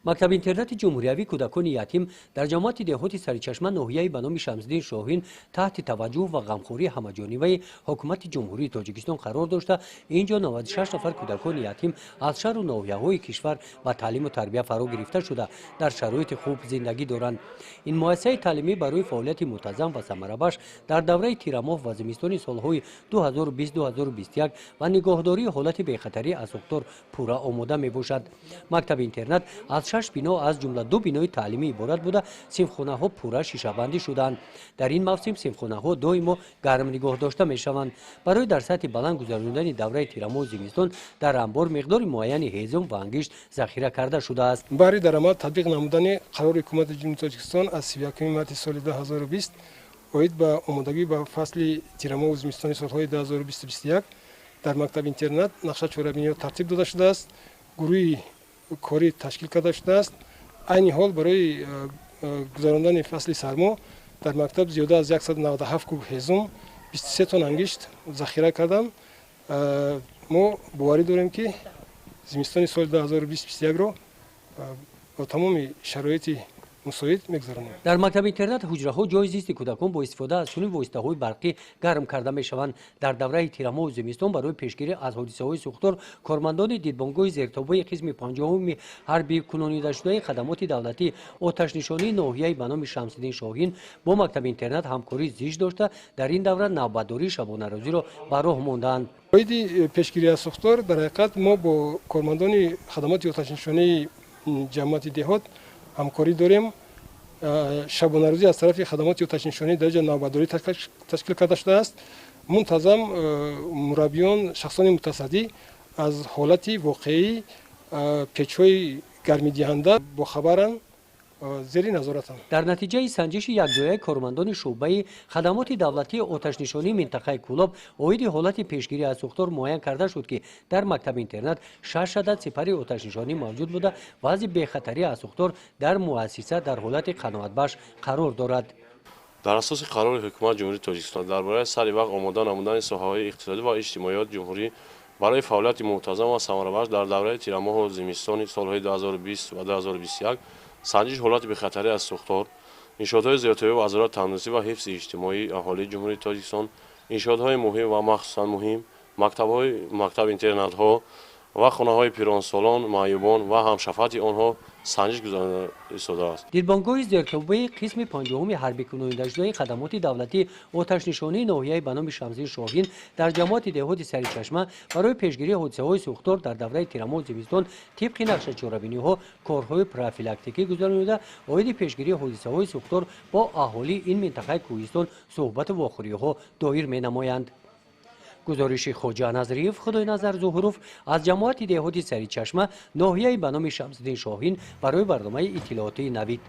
Мактаби интернати ҷумҳуриявии кӯдакони ятим дар ҷамоати деҳоти Саричашма, ноҳияи ба номи Шамсиддин Шоҳин, таҳти таваҷҷӯҳ ва ғамхории ҳамаҷонибаи Ҳукумати Ҷумҳурии Тоҷикистон қарор дошта, ин ҷо 96 нафар кӯдакони ятим аз шаҳру ноҳияҳои кишвар ба таълиму тарбия фаро гирифта шуда, дар шароити хуб зиндагӣ доранд. Ин муассисаи таълимӣ барои фаъолияти мунтазам ва самарабахш дар давраи тирамоҳ ва зимистони солҳои 2020-2021 ва нигоҳдории ҳолати бехатарӣ аз сӯхтор пурра омода мебошад. Мактаби интернат аз шаш бино, аз ҷумла ду бинои таълимӣ, иборат буда, синфхонаҳо пурра шишабандӣ шудаанд. Дар ин мавсим синфхонаҳо доимо гарм нигоҳ дошта мешаванд. Барои дар сатҳи баланд гузарондани давраи тирамоҳу зимистон дар анбор миқдори муайяни ҳезум ва ангишт захира карда шудааст. Баҳри дар амал татбиқ намудани қарори Ҳукумати Ҷумҳурии Тоҷикистон аз 31 марти соли 2020 оид ба омодагӣ ба фасли тирамоҳу зимистони солҳои 2020-2021 дар мактаби интернат нақша чорабиниҳо тартиб дода шудааст, гурӯҳи корӣ ташкил карда шудааст. Айни ҳол барои гузарондани фасли сармо дар мактаб зиёда аз 197 куб ҳезум, 23 тонна ангишт захира кардам. Мо боварӣ дорем, ки зимистони соли 2020-21-ро бо тамоми шароити мусоид мегузаронем. Дар мактаби интернат ҳуҷраҳо, ҷои зисти кӯдакон бо истифода аз чунин воситаҳои барқӣ гарм карда мешаванд. Дар давраи тирамоҳу зимистон барои пешгирӣ аз ҳодисаҳои сӯхтор кормандони дидбонгоҳи зертобаи қисми 50-уми ҳарбӣ кунонидашудаи хадамоти давлатии оташнишонии ноҳияи ба номи Шамсиддин Шоҳин бо мактаби интернат ҳамкории зич дошта, дар ин давра навбатдории шабонарӯзиро ба роҳ мондаанд. Оиди пешгирӣ аз сӯхтор дар ҳақиқат мо бо кормандони хадамоти оташнишонии ҷамоати деҳот ҳамкорӣ дорем. Шабонарӯзӣ аз тарафи хадамоти оташнишонӣ дар ҷо навбатдорӣ ташкил карда шудааст. Мунтазам мураббиён, шахсони мутасаддӣ аз ҳолати воқеии печҳои гармидиҳанда бохабаранд, зери назоратанд. Дар натиҷаи санҷиши якҷояи кормандони шӯъбаи хадамоти давлатии оташнишонии минтақаи Кӯлоб оиди ҳолати пешгирӣ аз сӯхтор муайян карда шуд, ки дар мактаби интернат шаш адад сипари оташнишонӣ мавҷуд буда, вазъи бехатарӣ аз сӯхтор дар муассиса дар ҳолати қаноатбахш қарор дорад. Дар асоси қарори Ҳукумати Ҷумҳурии Тоҷикистон дар бораи сари вақт омода намудани соҳаҳои иқтисодӣ ва иҷтимоиёти ҷумҳурӣ барои фаъолияти мунтазам ва самарабахш дар давраи тирамоҳу зимистони солҳои 2020 ва 2021, санҷиш ҳолати бехатарӣ аз сӯхтор иншоотҳои зеротобии Вазорати тандурустӣ ва ҳифзи иҷтимоии аҳолии Ҷумҳурии Тоҷикистон, иншоотҳои муҳим ва махсусан муҳим, мактабҳои мактаб интернатҳо ва хонаҳои пиронсолон, маъюбон ва ҳамшафати онҳо санҷиш гузаронида истодааст. Дидбонгоҳи зертобаи қисми 50-уми ҳарбӣ кунонидашудаи хадамоти давлатии оташнишонии ноҳияи ба номи Шамсиддин Шоҳин дар ҷамоати деҳоти Саричашма барои пешгирии ҳодисаҳои сӯхтор дар давраи тирамоҳу зимистон тибқи нақша чорабиниҳо корҳои профилактикӣ гузаронида, оиди пешгирии ҳодисаҳои сӯхтор бо аҳолии ин минтақаи кӯҳистон суҳбату вохӯриҳо доир менамоянд. Гузориши Хоҷа Назриев, Худойназар Зуҳуров аз ҷамоати деҳоти Саричашма, ноҳияи ба номи Шамсиддин Шоҳин, барои барномаи иттилоотии «Навид».